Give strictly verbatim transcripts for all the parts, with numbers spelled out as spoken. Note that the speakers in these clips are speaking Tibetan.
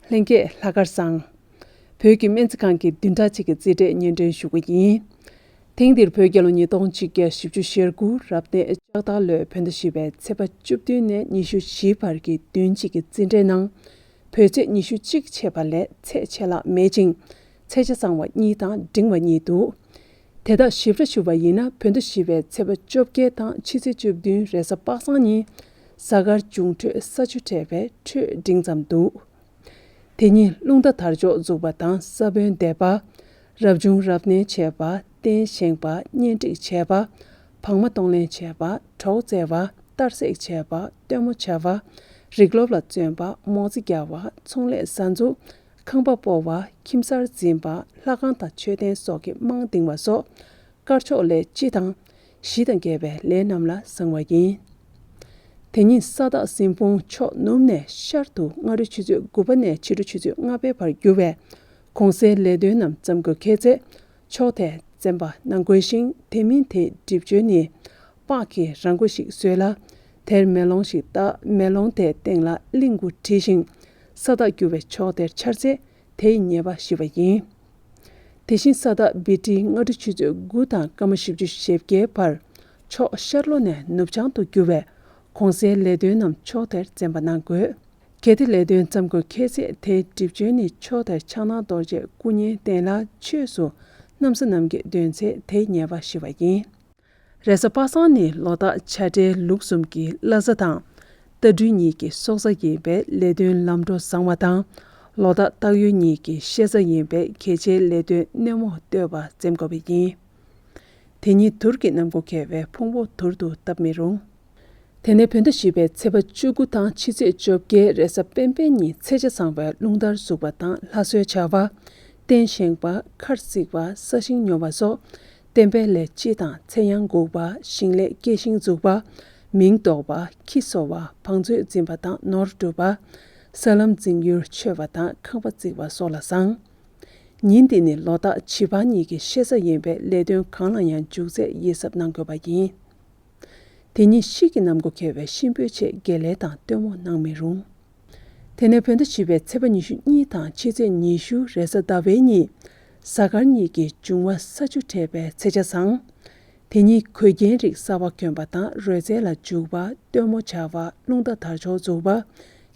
ལྷན་རྒྱས་ལྷག་དཀར་བཟང་། བོད་ཀྱི་སྨན་རྩིས་ཁང་གི་བདུན་ཕྲག་གཅིག་གི་རྩིས་འབྲས་སྙན་སྒྲོན་ཞུ་གི་ཡིན། ཐེངས་འདིར་བོད་རྒྱལ་ལོ་ཉིས་སྟོང་གཅིག་བརྒྱ་བཞི་བཅུ་ཞེ་དགུ་རབ་གནས་ལྕགས་སྟག་ལོའི་བོད་ཟླ་བཞི་པའི་ཚེས་པ་བཅུ་བདུན་ནས་ཉི་ཤུ་བཞི་བར་གྱི་བདུན་གཅིག་གི་རྩིས་འབྲས་ནང་། བོད་ཚེས་ཉི་ཤུ་གཅིག་ཆད་པ་ལས་ཚེས་ཆད་ལྷག་མེད་ཅིང་། ཚེས་ཆ་བཟང་བ་གཉིས་དང་འབྲིང་བ་གཉིས་འདུག་དེ་དག་ཞིབ་ཕྲ་ཞུ་བ་ཡིན་ན། བོད་ཟླ་བཞི་པའི་ཚེས་པ་བཅོ་བརྒྱད་དང་ཕྱི་ཚེས་བཅུ་བདུན་རེས་གཟའ་པ་སངས་ཉིན་གཟའ་སྐར་འབྱུང་འཕྲོད་ས་ཆུ་འཕྲད་པའི་འཕྲོད་འབྲིང་ཙམ་འདུག་དེ་ཉིན་རླུང་རྟ་དར་ལྕོག་འཛུགས་པ་དང་ས་བོན་འདེབས་པ། རབ་བྱུང་རབ་གནས་བྱེད་པ། རྟེན་བཞེངས་པ། གཉེན་སྒྲིག་བྱེད་པ། བག་མ་གཏོང་ལེན་བྱེད་པ། གྲོགས་བཙལ་བ། གཏར་སྲེག་བྱེད་པ། སྟོན་མོ་བྱ་བ། རིགས་སློབ་ལ་བརྩོན་པ། མོག་རྩི་རྒྱག་པ། ཚོང་ལས་གཟའ་འཛུགས། ཁང་པ་སྤོ་བ། ཁྱིམ་གསར་འཛིན་པ། ལྷ་ཁང་དང་མཆོད་རྟེན་སོགས་ཀྱི་རྨང་འདིང་བ་སོགས། དཀར་ཕྱོགས་ལས་སྤྱི་དང་། གཞི་དང་འགལ་བའི་ལས་རྣམས་ལ་བཟང་བ་ཡིན། དེ་ཉིན་ས་བདག་སྲིན་སྤུངས་ཕྱོགས་ནུབ་ནས་ཤར་དུ་སྔ་དྲོ་ཆུ་ཚོད་དགུ་པ་ནས་ཕྱི་དྲོ་ཆུ་ཚོད་ལྔ་པའི་བར་རྒྱུ་བའི་གོང་གསལ་ལས་དོན་རྣམས་བརྩམ་དགོས་འཁེལ་ཚེ། ཕྱོགས་དེར་འཛེམ་པ་གནང་དགོས་ཤིང་། དེ་མིན་དེའི་སྒྲིབ་བྱེད་ནི་སྤགས་ཀྱི་ར་མགོ་ཞིག་བཟོས་ལ། དེར་མེ་ལོང་ཞིག་བཏགས། མེ་ལོང་དེའི་སྟེང་ལ་གླིང་དགུ་བྲིས་ཤིང་། ས་བདག་རྒྱུ་བའི་ཕྱོགས་དེར་འཆར་ཚེ། དེའི་ཉེས་པ་ཞི་བ་ཡིན། དེ་བཞིན་ས་བདག་བི་ཏྲི་སྔ་དྲོ་ཆུ་ཚོད་དགུ་དང་སྐར་མ་བཞི་བཅུ་ཞེ་བརྒྱད་བར་ཕྱོགས་ཤར་ལྷོ་ནས་ནུབ་བྱང་དུ་རྒྱུ་བའི་གོང་གསལ་ལས་དོན་རྣམས་ཕྱོགས་དེར་འཛེམ་པ་གནང་དགོས། གལ་ཏེ་ལས་དོན་བརྩམ་དགོས་འཁེལ་ཚེ། དེའི་སྒྲིབ་བྱེད་ནི་ཕྱོགས་དེར་ཕྱག་ན་རྡོ་རྗེ་སྐུ་བརྙན་བསྟན་ལ། ཆོས་སུ་གནམ་ས་གནམ་གྱི་འདོན་ཚེ། དེའི་ཉེས་པ་ཞི་བ་ཡིན། རེས་གཟའ་པ་སངས་ནི་ལོ་རྟགས་བྱ་སྒྲའི་ལུགས་གསུམ་གྱི་བླ་གཟའ་དང་། རྟ་སྦྲུལ་གཉིས་ཀྱི་སྲོག་གཟའ་ཡིན་པས་ལས་དོན་ལམ་འགྲོ་བཟང་བ་དང་། ལོ་རྟགས་སྟག་ཡོས་གཉིས་ཀྱི་བཤད་གཟའ་ཡིན་པས་གལ་ཆེའི་ལས་དོན་སྣེ་མོ་གཏོད་པ་འཛེམ་དགོས་པ་ཡིན། དེ་ཉིན་དུར་གྱི་གནམ་སྒོ་ཁེལ་བས་ཕུང་པོ་དུར་དུ་བཏབ་མི་རུང་། དེ་ནས་བོད་ཟླ་བཞི་པའི་ཚེས་པ་བཅུ་དགུ་དང་ཕྱི་ཚེས་བཅོ་བརྒྱད་རེས་གཟའ་སྤེན་པའི་ཉིན་ཚེས་ཆ་བཟང་བའི་རླུང་རྟར་འཛུགས་པ་དང་ལྷ་གསོལ་བྱ་བ། རྟེན་བཞེངས་པ། མཁར་བརྩིགས་པ། ས་ཞིང་ཉོ་བ་སོགས་བསྟན་པའི་ལས་སྤྱི་དང་ཚེ་ཡང་འགུགས་པ། ཞིང་ལས་སྐྱེ་ཤིང་འཛུགས་པ། མིང་འདོགས་པ། ཁྱི་གསོ་བ། བང་མཛོད་འཛིན་པ་དང་ནོར་སྒྲུབ་པ། ས་ལམ་འཛིན་ཡུལ་ཆོད་པ་དང་ཁང་པ་བརྩིགས་པ་སོགས་ལ་བཟང་། ཉིན་འདི་ནི་ལོ་རྟགས་བྱི་ཕག་གཉིས་ཀྱི་བཤད་གཟའ་ཡིན་པས་ལས་དོན་གང་ལ་ཡང་འཇུག་ཚད་ཡིད་གཟབ་གནང་དགོས་པ་ཡིན། དེ་ཉིན་ཤི་གི་གནམ་སྒོ་ཁེལ་བས་གཤིན་པོའི་ཆེད་དགེ་ལས་དང་སྟོན་མོ་གནང་མི་རུང་། དེ་ནས་བོད་ཟླ་བཞི་པའི་ཚེས་པ་ཉི་ཤུ་གཉིས་དང་ཕྱི་ཚེས་ཉི་ཤུ་རེས་གཟའ་ཟླ་བའི་ཉིན་གཟའ་སྐར་གཉིས་ཀྱི་འབྱུང་བ་ས་ཆུ་འཕྲད་པའི་ཚེས་ཆ་བཟང་། དེ་ཉིན་གོས་རྒྱན་རིགས་གསར་པ་གྱོན་པ་དང་རོལ་རྩེད་ལ་འཇུག་པ། སྟོན་མོ་བྱ་བ། རླུང་རྟ་དར་ལྕོག་འཛུགས་པ།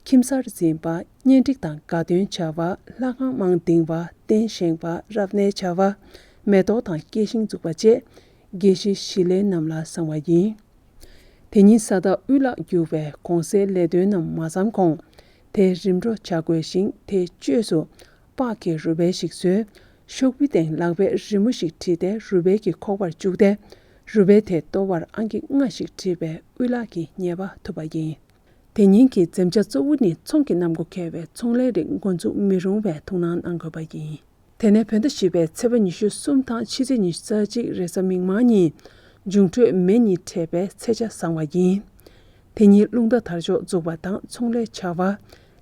ཁྱིམ་གསར་འཛིན་པ། གཉེན་སྒྲིག་དང་དགའ་སྟོན་བྱ་བ། ལྷ་ཁང་རྨང་འདིང་བ། རྟེན་བཞེངས་པ། རབ་གནས་བྱ་བ། མེ་ཏོག་དང་སྐྱེ་ཤིང་འཛུགས་པ་བཅས་དགེ་བཤེས་ཞི་ལྷའི་རྣམས་ལ་བཟང་བ་ཡིན། དེ་ཉིན་ས་བདག་དབུལ་ལག་རྒྱུ་བའི་གོང་གསལ་ལས་དོན་རྣམས་མ་བརྩམས་གོང་དེ་རིམ་གྲོ་བྱ་དགོས་ཤིང་། དེའི་བཅོས་སུ་སྤགས་ཀྱི་རུས་སྦལ་ཞིག་བཟོས། ཤོག་བུའི་སྟེང་ལག་པས་རི་མོ་ཞིག་བྲིས་ཏེ་རུས་སྦལ་གྱི་ཁོག་པར་བཅུག་སྟེ། རུས་སྦལ་དེའི་ལྟོ་བར་ཨང་ཀི་ལྔ་ཞིག་བྲིས་པས་དབུལ་ལག་གི་ཉེས་པ་ཐུབ་པ་ཡིན། དེ་ཉིན་གྱི་འཛེམ་བྱ་གཙོ་བོ་ནི་ཚོང་གི་གནམ་སྒོ་ཁེལ་བས་ཚོང་ལས་རིགས་འགོ་འཛུགས་མི་རུང་བའི་ཐུགས་སྣང་གནང་དགོས་པ་ཡིན། དེ་ནས་བོད་ཟླ་བཞི་པའི་ཚེས་པ་ཉི་ཤུ་གསུམ་དང་ཕྱི་ཚེས་ཉི་ཤུ་རྩ་གཅིག་རེས་གཟའ་མིག་དམར་ཉིན་འབྱུང་འཕྲོད་མེ་གཉིས་འཕྲད་པའི་ཚེས་ཆ་བཟང་བ་ཡིན། དེ་ཉིན་རླུང་རྟ་དར་ལྕོག་འཛུགས་པ་དང་ཚོང་ལས་བྱ་བ།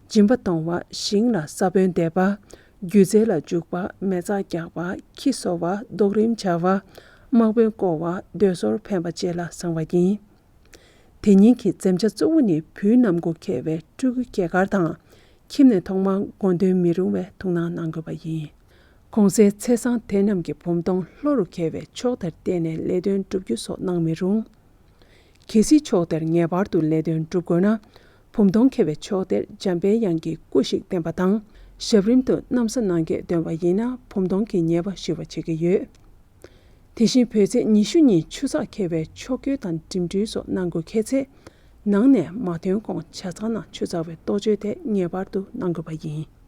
སྦྱིན་པ་གཏོང་བ། ཞིང་ལ་ས་བོན་འདེབས་པ། སྒྱུ་རྩལ་ལ་འཇུག་པ། མེ་བཙའ་རྒྱག་པ། ཁྱི་གསོ་བ། རྡོག་རིམ་བྱ་བ། དམག་དཔོན་བསྐོ་བ། མདོས་ཟོར་འཕེན་པ་བཅས་ལ་བཟང་བ་ཡིན། དེ་ཉིན་གྱི་འཛེམ་བྱ་གཙོ་བོ་ནི་བུའི་གནམ་སྒོ་ཁེལ་བས་སྤྲུལ་སྐུ་སྐྱེས་སྐར་དང་། ཁྱིམ་ནས་ཐོག་མར་སྒོ་འདོན་མི་རུང་བའི་ཐུགས་སྣང་གནང་དགོས་པ་ཡིན། གོང་གསལ་ཚེས་བཟང་དེ་རྣམས་ཀྱི་བུམ་སྟོང་ལྷོ་རུ་ཁེལ་བས་ཕྱོགས་དེར་བལྟས་ནས་ལས་དོན་བསྒྲུབ་རྒྱུ་སོགས་གནང་མི་རུང་། གལ་སྲིད་ཕྱོགས་དེར་ངེས་པར་དུ་ལས་དོན་སྒྲུབ་དགོས་ན། བུམ་སྟོང་ཁེལ་བའི་ཕྱོགས་དེར་འཇམ་པའི་དབྱངས་ཀྱི་སྐུ་ཞིག་བསྟན་པ་དང་། ཞབས་རིམ་དུ་གནམ་ས་ནང་གས་འདོན་པ་ཡིན་ན་བུམ་སྟོང་གི་ཉེས་པ་ཞི་བ་བྱེད་ཀྱི་ཡོད། དེ་བཞིན་བོད་ཚེས་ཉི་ཤུ་ཉིན་ཆུ་ཚགས་ཁེལ་བས་ཕྱོགས་བསྐྱོད་དང་འགྲིམ་འགྲུལ་སོགས་གནང་དགོས་ཁེལ་ཚེ། ནང་ནས་མ་ཐོན་གོང་ཇ་ཚང་ནང་ཆུ་ཚ་བའི་ལྟོ་སྤྱོད་དེ་ངེས་པར་དུ་གནང་དགོས་པ་ཡིན།